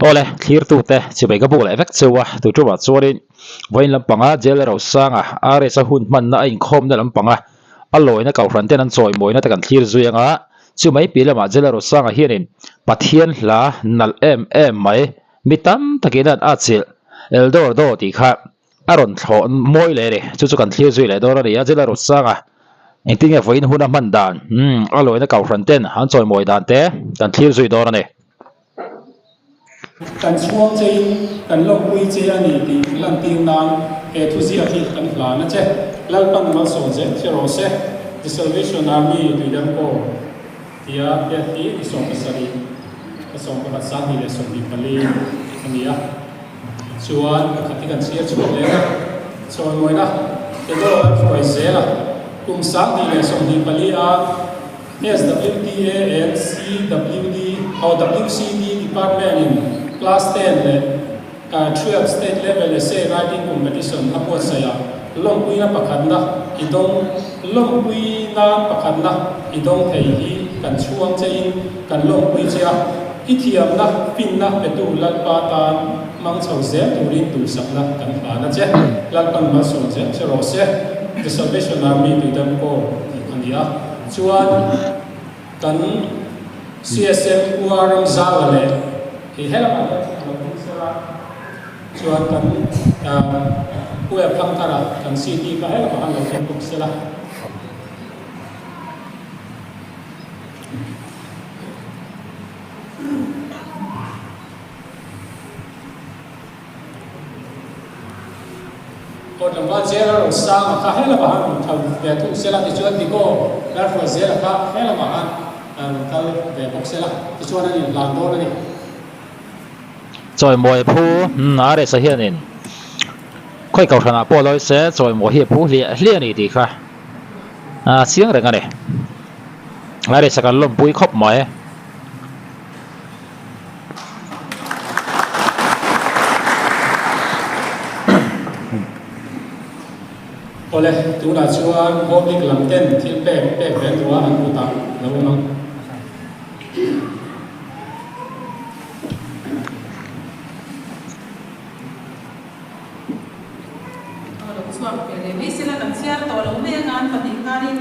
Awle, thlirtute chibai ka buk leh vek cheu a, tu tumah chuanin vawiin lampanga Jail Rosanga RS a hun hmanna a inkhawmna lampanga a lawina kohhran ten an chawimawina te kan thlir zui anga chu mai piah lamah Jail Rosanga hianin Pathian hla nalh em em mai mi tam takin an atchilh Eldorado tih kha a rawn thlawh mawi leh a ni. Chu chu kan thlir zui leh dawn a ni a, Jail Rosanga engtin nge vawiin hun a hman dan a lawina kohhran ten an chawimawi dan te kan thlir zui dawn a ni. Kan chhuang chein kan lawmpui che a ni tih lantir nan he thuziak hi kan hlan a che. Lalpan malsawm zel che rawh se. The Salvation Army Tuidang Corps tia hriat hi ni 17 ka 11 2024 a ni a. Chuan pakhat hi kan chhiar chhuak leh a, chawimawina Theodore an hruai zel a, kum 2024 a SWTA and CWD or WCD Department in Class 10 leh 12 State Level Essay Writing Competition a buatsaih ah lawmpuina pakhatna i dawng lawmpui nan pakhatna i dawng thei hi kan chhuang che in kan lawmpui che a, i thiamna finna petu Lalpa tan hmang chho zel turin duhsakna kan hlan a che. Lalpan malsawm zel che rawh se. The Salvation Army Tuidam Corps tih a ni a. Chuan kan CSM Ua Ramzala leh hi helamah hian a lo ding sela, chuan kan Pu Epthangthara kan CT kha helamah khan lo ding bawk sela. Aw tlangval zel a rawn sang a kha helamah han rawn kal ve thung sela tichuan Dikaw Lalhruai zel a kha helamah han rawn kal ve bawk sela tichuan an inhlan dawn a ni. Chawimawi phu RS-a hianin khawi kohhranah pawh lawi se chawimawi hi a phu hliah hliah a ni tih kha a chiang reng a ni. RS-a kan lawmpui khawp mai. Awle, tunah chuan Home League lam ten thil pek pek reng ruah an kutah lo awm ang. Aw lo chhuak ve leh mai sela kan chhiar tawh lo mai anga an pahnih khanin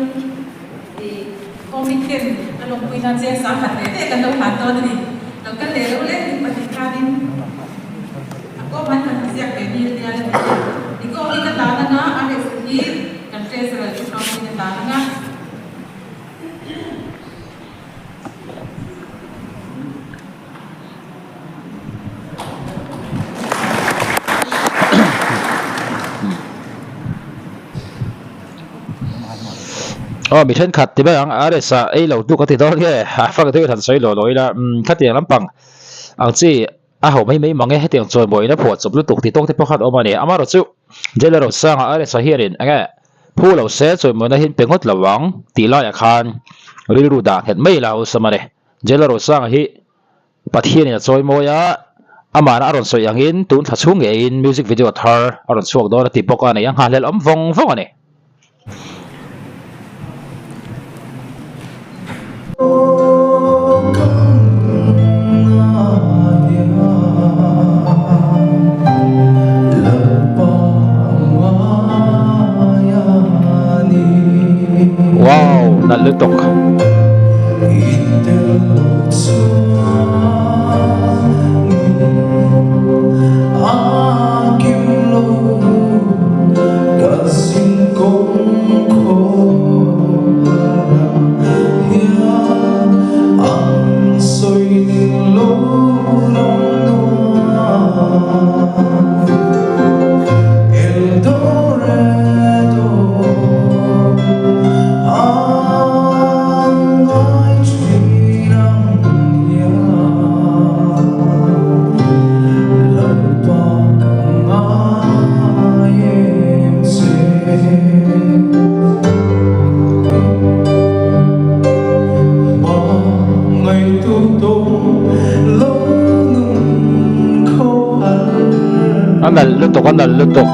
ih Home League ten a lawmpui nan cheng sang khat ve ve kan lo hlan dawn a ni. Lo kal leh lo leh in pahnih khanin a kawm an han ziak ve ni ania la ti a. I kawm hi ka tan anga a rest hi kan treasurer chu hmangin a tan anga. Aw mi thenkhat ti mai ang RS ah ei lo tluk a ti dawn nge a fak deuh in han sawi lawh lawh ila umm khatiang lampang ang chi a ho mai mai mang e hetiang chawimawi in a phuah chawp lutuk ti tawk te pawh khan awm a ni amaherawh chu Jail Rosanga RS ah hianin enge Phu lo se chawimawina hi an pe ngawt lo ang tih laiah khan rilru dah nghet mai ila awlsam a ni. Jail Rosanga hi Pathianin a chawimawi a, amahna a rawn sawi angin tun thla chhung ngeiin music video thar a rawn chhuak dawn a ti bawk a ni. A nghahhlelh awm vawng vawng a ni. Wow nalh lutuk. A nalh lutuk a nalh lutuk.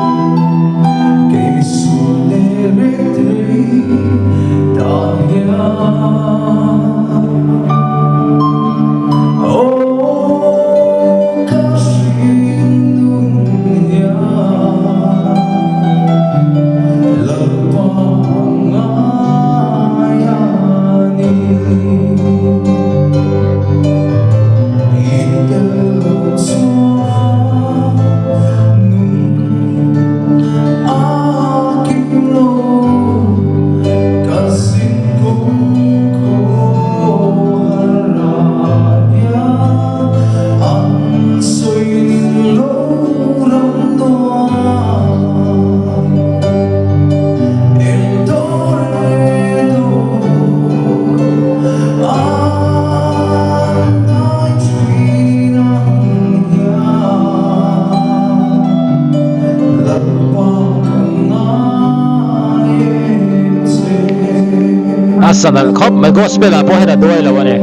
sa nalh khawp mai gospel ah pawh hian a duai lo a ni.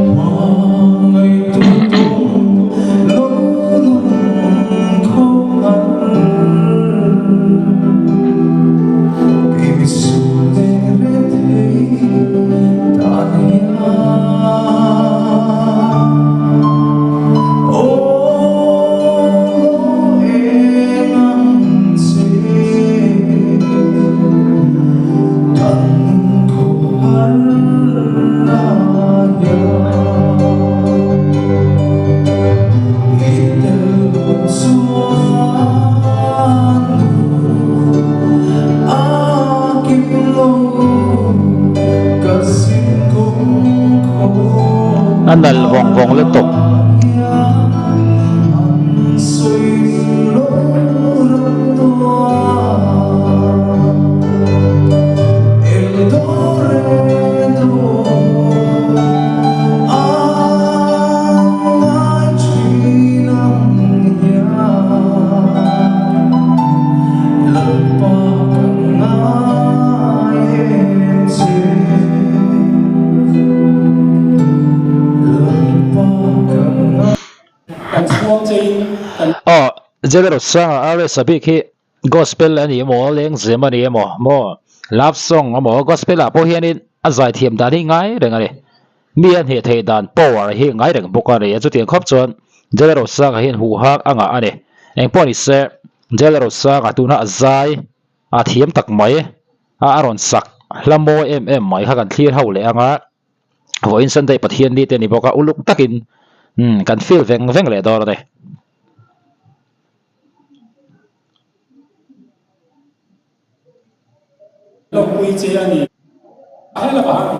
A nalh vawng vawng lutuk. Aw, General Sanga RS a bik hi Gospel a ni emaw, lengzem a ni emaw, maw love song emaw gospel ah pawh hianin a zaithiam dan hi ngai reng a ni. Mi a hneh theih dan power hi ngai reng bawk a ni a, chutiang khawp chuan General Sanga hian huhang a ngah a ni. Engpawh ni se, General Sanga tuna a zai a thiam tak mai a, a rawn sak hla mawi em em mai kha kan thlir ho leh ang a, vawiin Sunday Pathian ni te a ni bawk a, uluk takin kan feel veng veng leh dawn a ni. Lawmpui che a ni. He lamah.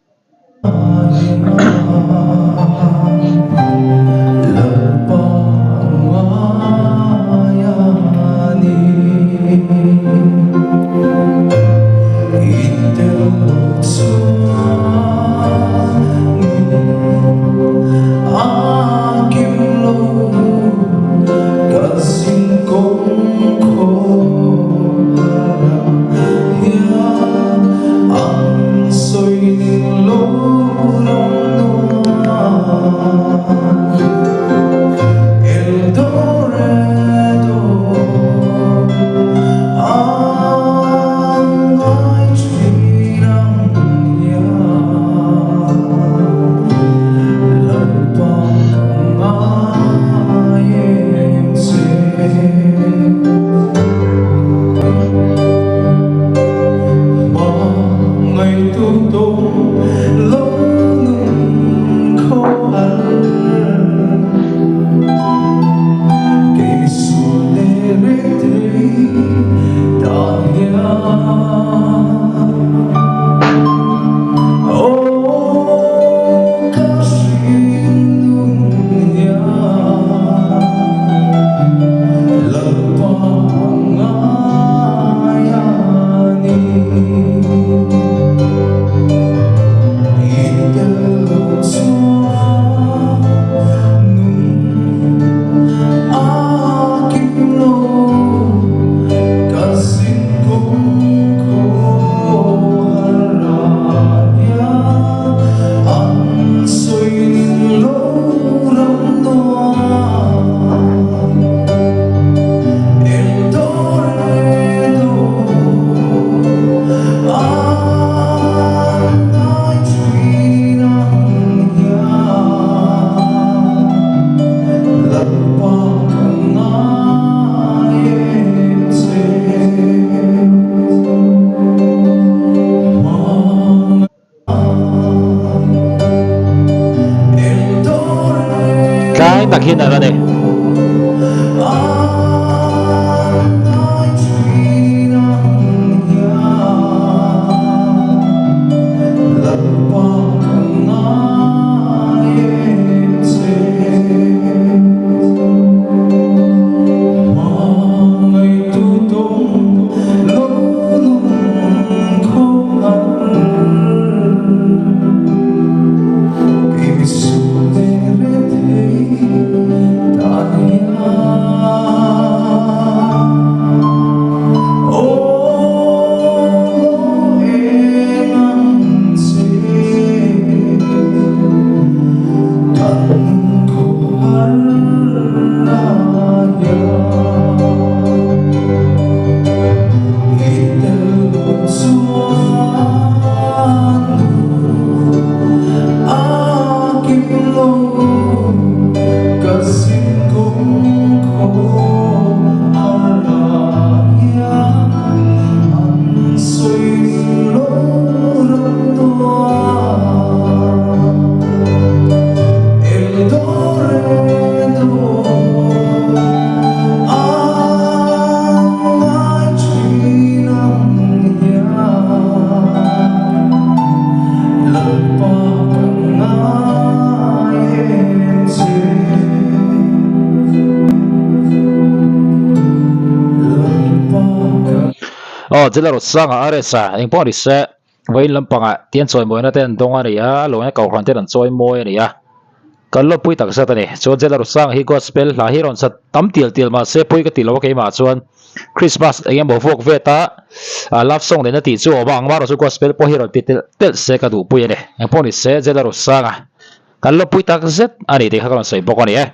Tlai tak hi nalh a ni. Aw Jelarosanga RS-a engpawh ni se vawiin lampangah tian chawimawina te an dawng a ni a, lawngin kohhran ten an chawimawi a ni a, kan lawmpui tak zet a ni. Chuan Jelarosanga hi gospel hla hi rawn sat tam tial tial mah se pawi ka ti lo a keimah chuan Christmas eng emaw vuak vet a love song nena tih chu a awm a, ang marawh chu gospel pawh hi rawn ti telh telh se ka duhpui a ni. Engpawh ni se Jelarosanga kan lawmpui tak zet a ni tih kha ka rawn sawi bawk a ni e.